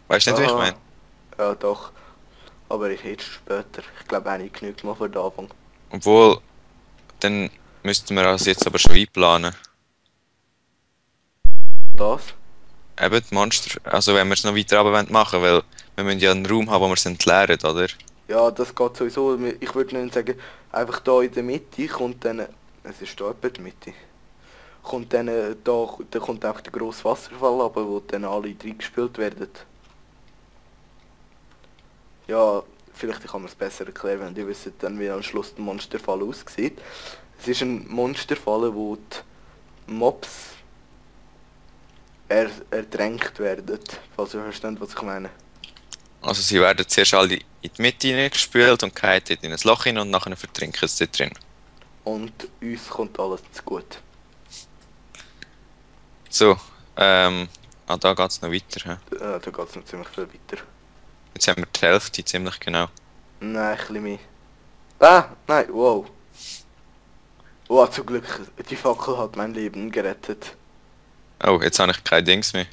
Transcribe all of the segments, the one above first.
Weißt du nicht, wie ich meine? Aha, ja doch. Aber ich hätte später. Ich glaube, eine genügt mal für den Anfang. Obwohl, dann müssten wir das jetzt aber schon einplanen. Das? Eben die Monster, also wenn wir es noch weiter runter machen wollen, weil wir müssen ja einen Raum haben, wo wir es entleeren, oder? Ja, das geht sowieso. Ich würde nicht sagen, einfach da in der Mitte kommt dann. Es ist da etwa die Mitte. Kommt dann da kommt auch der grosse Wasserfall aber wo dann alle reingespielt werden. Ja, vielleicht kann man es besser erklären, wenn die wissen dann, wie am Schluss der Monsterfall aussieht. Es ist ein Monsterfall, wo die Mobs ertränkt werden, falls ihr versteht, was ich meine. Also sie werden zuerst alle in die Mitte hineingespült und fallen dort in ein Loch hin und nachher vertrinken sie dort drin. Und uns kommt alles zu gut. So, da geht es noch weiter. Hä? Da geht es noch ziemlich viel weiter. Jetzt haben wir die Hälfte, ziemlich genau. Nein, ein bisschen mehr. Ah, nein, wow. Wow, zum Glück, die Fackel hat mein Leben gerettet. Oh, jetzt habe ich kein Dings mehr.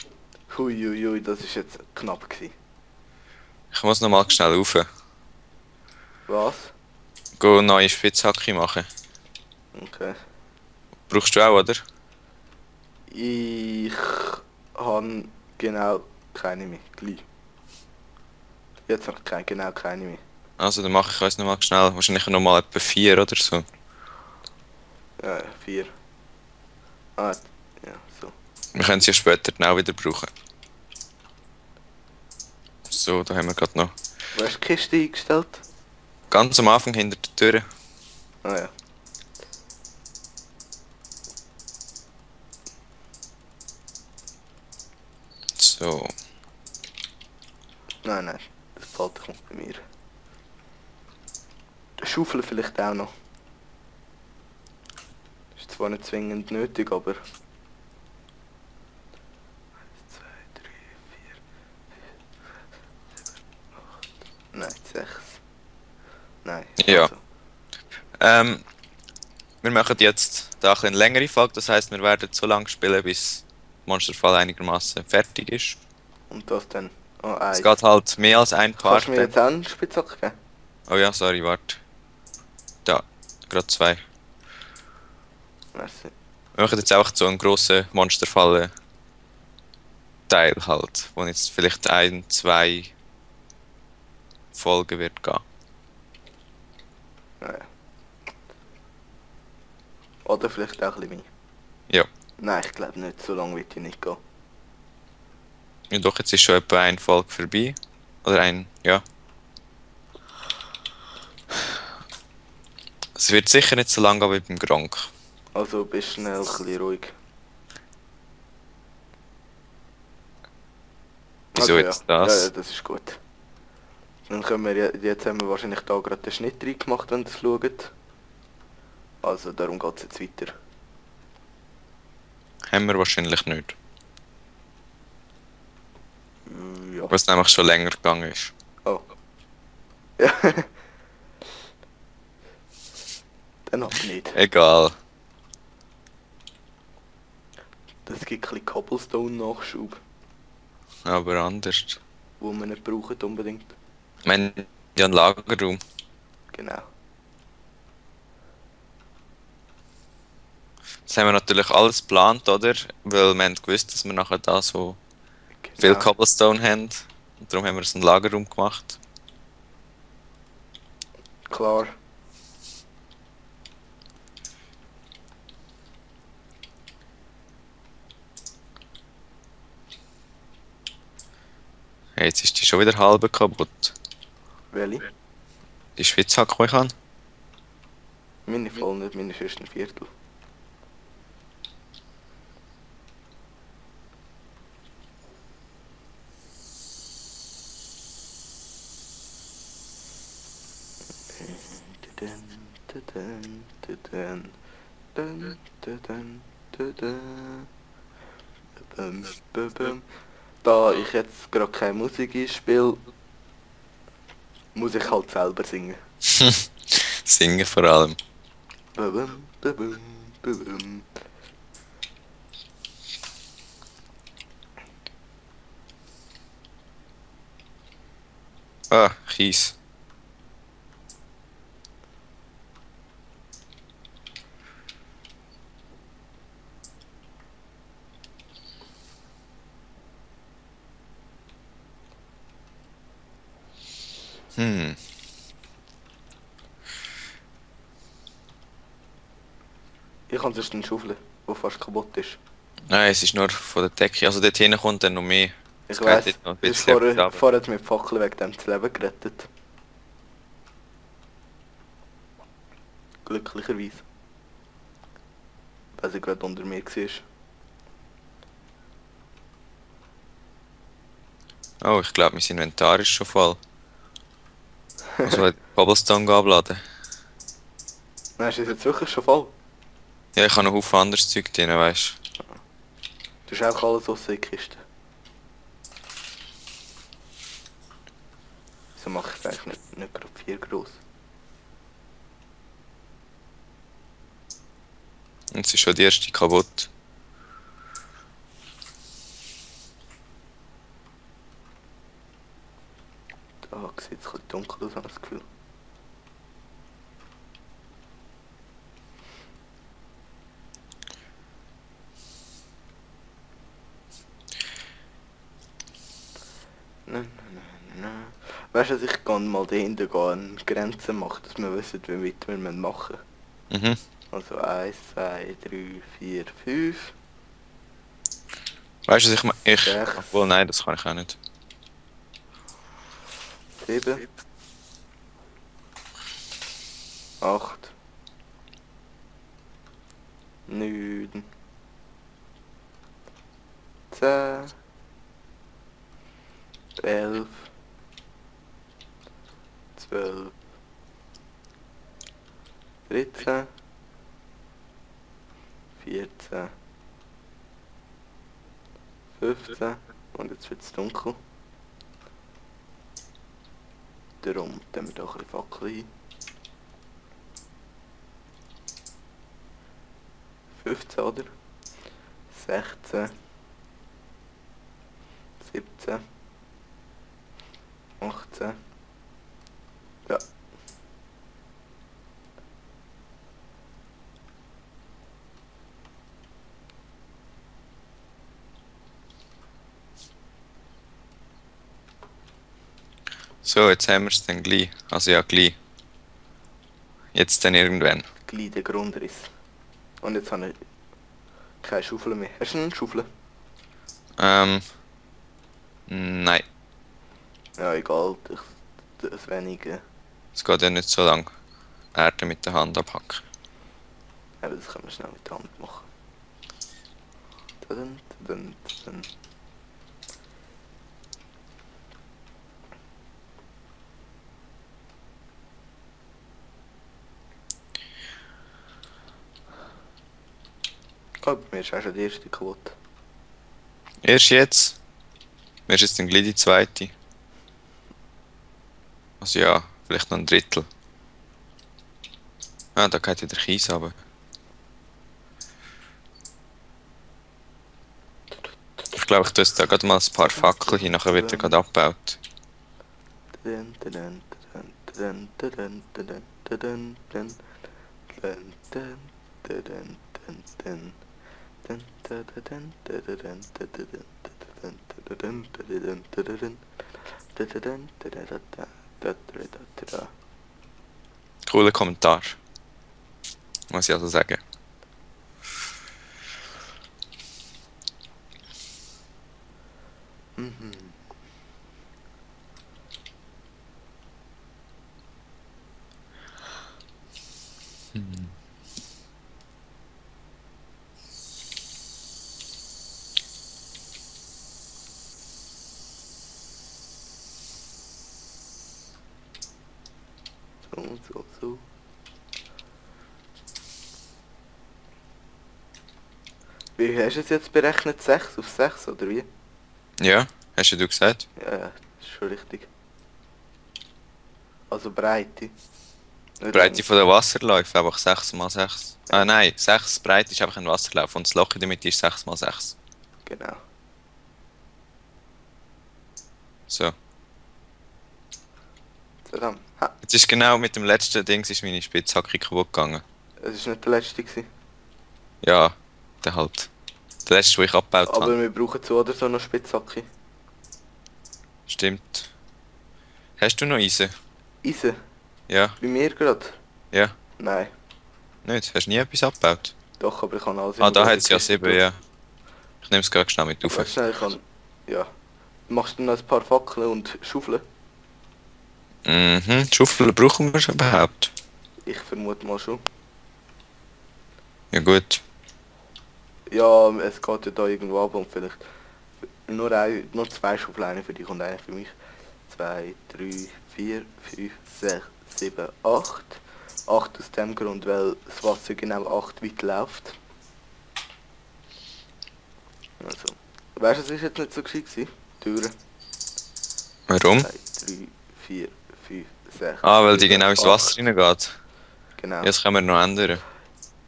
Huiuiui, das ist jetzt knapp gewesen. Ich muss noch mal schnell rauf. Was? Go neue Spitzhacke machen. Okay. Brauchst du auch, oder? Ich habe genau keine mehr. Gleich. Jetzt habe ich genau keine mehr. Also dann mache ich uns noch mal schnell. Wahrscheinlich noch mal etwa 4 oder so. Ja, 4. Ah, ja, so. Wir können sie ja später dann auch wieder brauchen. So, da haben wir gerade noch. Wo hast du die Kiste eingestellt? Ganz am Anfang hinter der Tür. Ah ja. So. Nein, nein, das behalte ich noch bei mir. Schaufeln vielleicht auch noch. Ist zwar nicht zwingend nötig, aber... 1, 2, 3, 4, nein, 6. Nein, Ja. also. Ähm, wir machen jetzt da ein bisschen längere Folge. Das heisst, wir werden so lange spielen, bis Monsterfall einigermaßen fertig ist. Und das dann. Oh, Es 1. geht halt mehr als ein Kannst du Part mir dann. jetzt auch einen Spitzhack geben? Oh ja, sorry, warte. Da, gerade 2. Merci. Wir machen jetzt auch so einen grossen Monsterfall-Teil halt, wo jetzt vielleicht ein, zwei Folgen wird gehen. Naja. Oder vielleicht auch ein bisschen mehr. Ja. Nein, ich glaube nicht. So lange wird die nicht gehen. Ja, doch, jetzt ist schon etwa eine Folge vorbei. Oder ein, ja. Es wird sicher nicht so lang gehen wie beim Gronk. Also bist schnell ein bisschen ruhig. Wieso Also ja. jetzt Ja, ja, das? das ist gut. Dann können wir jetzt haben wir wahrscheinlich da gerade den Schnitt reingemacht, wenn ihr es schaut. Also darum geht es jetzt weiter. Haben wir wahrscheinlich nicht. Ja. Was nämlich schon länger gegangen ist. Oh. Ja. Dann aber nicht. Egal. Das gibt ein bisschen Cobblestone-Nachschub, Aber anders. wo wir nicht brauchen unbedingt. Ich meine, ja, einen Lagerraum. Genau. Das haben wir natürlich alles geplant, oder? Weil wir haben gewusst, dass wir nachher da so viel Genau. Cobblestone haben. Und darum haben wir so einen Lagerraum gemacht. Klar. Hey, jetzt ist die schon wieder halb kaputt. Welche? Die Schwitzhacke, die ich habe. Meine voll nicht, meine ist erst ein Viertel. Da ich jetzt gerade keine Musik einspiele, muss ich halt selber singen. Singen vor allem. Ah, Kies. Hm. Ich kann sonst eine Schaufel, die fast kaputt ist. Nein, es ist nur von der Decke. Also dort hinten kommt dann noch mehr. Ich Es geht weiss, dort noch ein es ist bisschen etwas runter. vorher mit Fackel wegen dem das Leben gerettet. Glücklicherweise. Weil sie gerade unter mir war. Oh, ich glaube, mein Inventar ist schon voll. Also Cobblestone abladen. Dann ist es jetzt wirklich schon voll. Ja, ich habe noch Haufen anderes Zeug drin, weißt Du hast einfach alles aus der Kiste. Wieso mache ich es eigentlich nicht gerade 4 groß? du. Und es ist schon die erste kaputt. Da sieht es ein bisschen dunkel aus, habe ich das Gefühl. Nein, nein, nein, nein. Weißt du, ich kann mal dahinter gehen, Grenzen machen, dass wir wissen, wie weit wir machen müssen. Mhm. Also 1, 2, 3, 4, 5, Weißt du, was ich... 6, Obwohl, nein, das kann ich auch nicht. 7, 8, 9, 10, 11, 12, 13, 14, 15 und jetzt wird es dunkel. Darum tun wir da ein bisschen Fackel ein. 15, oder? 16, 17, 18. Ja. So, jetzt haben wir es dann gleich. Also ja, gleich. Jetzt dann irgendwann. Gleich der Grundriss. Und jetzt habe ich keine Schaufel mehr. Hast du eine Schaufel? Nein. Ja, egal. Das wenige. Es geht ja nicht so lang. Erde mit der Hand abhacken. Aber das können wir schnell mit der Hand machen. Tadam, tadam, tadam. Oh, bei mir ist auch schon die erste kaputt. Erst jetzt. Mir ist jetzt dann gleich die zweite. Also ja, vielleicht noch ein Drittel. Ah, da geht wieder Kies runter. Ich glaube, ich tue jetzt da gerade mal ein paar Fackeln hin, nachher wird er gerade abgebaut. Tadam, tadam, tadam, tadam, tadam, tadam, tadam, tadam, tadam, tadam, tadam, tadam, tadam, tadam, tadam, tadam, tadam, tadam. Cooler Kommentar. Muss ich also sagen. Mhm. So. Wie hast du es jetzt berechnet? 6 auf 6 oder wie? Ja, hast du gesagt? Ja, das ist schon richtig. Also Breite. Nicht Breite lang. von der Wasserläufe einfach 6 mal 6. Ah nein, 6 Breite ist einfach ein Wasserlauf und das Loch in der Mitte ist 6 mal 6. Genau. So. Verdammt. Ha, Jetzt ist genau mit dem letzten Dings ist meine Spitzhacke kaputt gegangen. es war nicht der letzte gewesen. Ja, der halt. Der letzte, den ich abgebaut habe. Aber wir brauchen so oder so noch Spitzhacke. Stimmt. Hast du noch Eisen? Eisen? Ja, Bei mir gerade? ja. Nein. Nicht? Hast du nie etwas abgebaut? Doch, aber ich kann alles Ah, in da der hat es ja Kiste 7, tun. ja. Ich nehme es gerade schnell mit auf. Warte schnell, ich kann... Ja. Machst du noch ein paar Fackeln und Schaufeln? Mhm, Schaufel brauchen wir schon überhaupt? Ich vermute mal schon. Ja gut. Ja, es geht ja da irgendwo ab und vielleicht nur zwei Schaufeln, eine für dich und eine für mich. 2, 3, 4, 5, 6, 7, 8. 8 aus dem Grund, weil das Wasser genau 8 weit läuft. Also, weißt du, es ist jetzt nicht so gescheit gewesen. Türen. Warum? 2, 3, 4, 5, 6, Ah, weil die 7, genau ins 8. Wasser reingeht. Genau. Ja, das können wir noch ändern.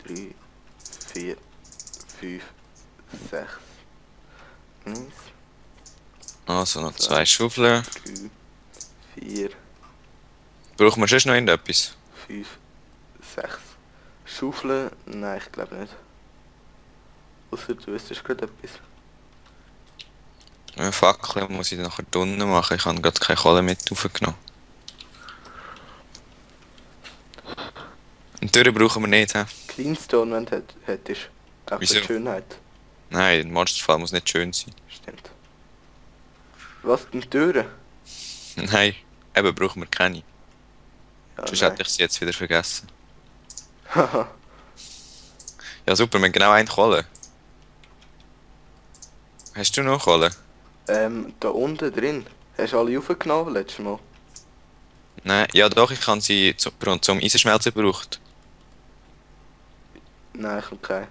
3, 4, 5, 6. 1, Also noch 2 2, Schaufeln. 3, 4, Brauchen wir sonst noch irgendetwas? 5, 6. Schaufeln? Nein, ich glaube nicht. Außer du wüsstest gerade etwas. Eine Fackel muss ich nachher drinnen machen. Ich habe gerade keine Kohle mit aufgenommen. Und Türen brauchen wir nicht, hä? Cleanstone, wenn du hättest. Auch für Wieso? die Schönheit. Nein, ein Monsterfall muss nicht schön sein. Stimmt. Was, die Türen? Nein, eben brauchen wir keine. Ja, Sonst nein. hätte ich sie jetzt wieder vergessen. Haha. Ja super, wir haben genau eine Kohle. Hast du noch Kohle? Da unten drin. Hast du alle aufgenommen letztes Mal? Nein, ja doch, ich habe sie zum Eisenschmelzen gebraucht. Nein, ich habe keine.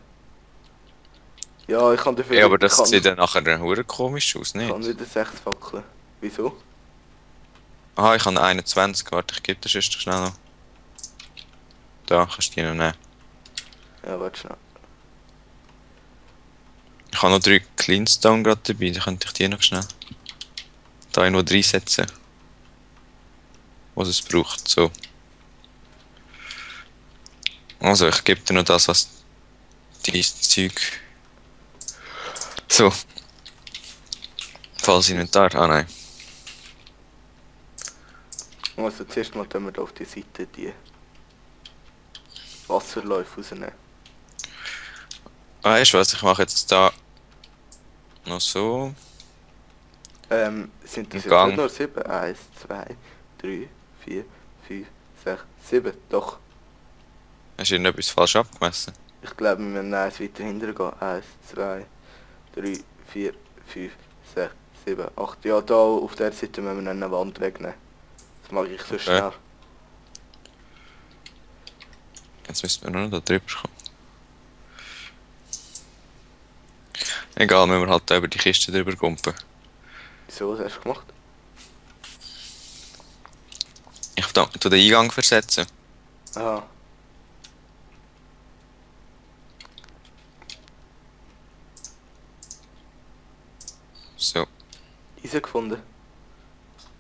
Ja, ich kann dafür... Ja, aber ich das kann, sieht dann nachher hure komisch aus, ich kann nicht? wieder 6 Fackeln. Wieso? Aha, ich habe 21, warte, ich gebe das erst schnell noch. Da, kannst du die noch nehmen. Ja, warte schnell. Ich habe noch 3 Cleanstone gerade dabei, dann könnte ich die noch schnell da irgendwo reinsetzen. Was es braucht, so. Also, ich gebe dir noch das, was dieses Zeug... So. Falls Inventar, ah nein. Also zuerst mal tun wir da auf die Seite die Wasserläufe rausnehmen. Weißt du was, ich mache jetzt da noch so. Sind das Im jetzt Gang. nicht nur 7? 1, 2, 3, 4, 5, 6, 7. Doch. Hast du irgendetwas falsch abgemessen? Ich glaube, wir müssen eins weiter hinten gehen. 1, 2, 3, 4, 5, 6, 7, 8. Ja, da auf der Seite müssen wir eine Wand wegnehmen. Das mag ich so schnell. Jetzt müssen wir nur noch da drüber kommen. Egal, müssen wir halt da über die Kiste drüber kumpen. Wieso, was hast du gemacht? Ich tu den Eingang versetzen. Aha. So, Eisen gefunden.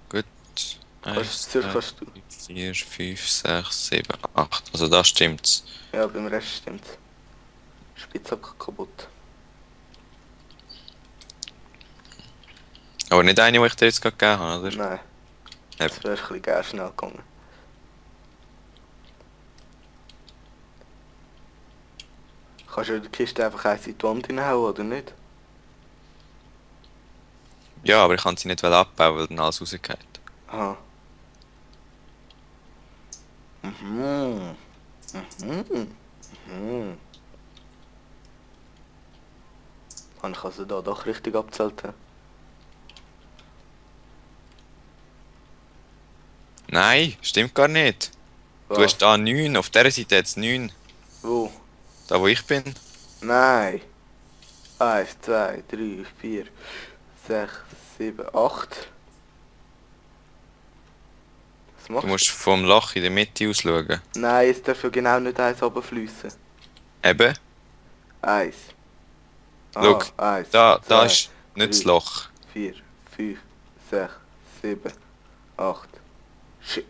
gut. Zuerst kannst du. 4, 5, 6, 7, 8. Also da stimmt's. Ja, beim Rest stimmt. Spitzhack kaputt. Aber nicht eine, die ich dir jetzt gerade gegeben habe, oder? Nein. Das wäre ein bisschen gar schnell gegangen. Kannst du die Kiste einfach eins in die Wand hineinhauen, oder nicht? Ja, aber ich kann sie nicht abbauen, weil dann alles rausgeht. Aha. Mhm. Mhm. Mhm. Habe ich also da doch richtig abgezählt? Nein, stimmt gar nicht. Du Was? hast da 9, auf dieser Seite jetzt 9. Wo? Da wo ich bin. Nein. 1, 2, 3, 4, 6, 7, 8. Was Du machst musst vom Loch in der Mitte aus schauen. Nein, es darf ja genau nicht eins runterfliessen. Eben, Eins. schau, Eins, da zwei, ist nicht das 3, Loch. 4, 5, 6, 7, 8. Shit.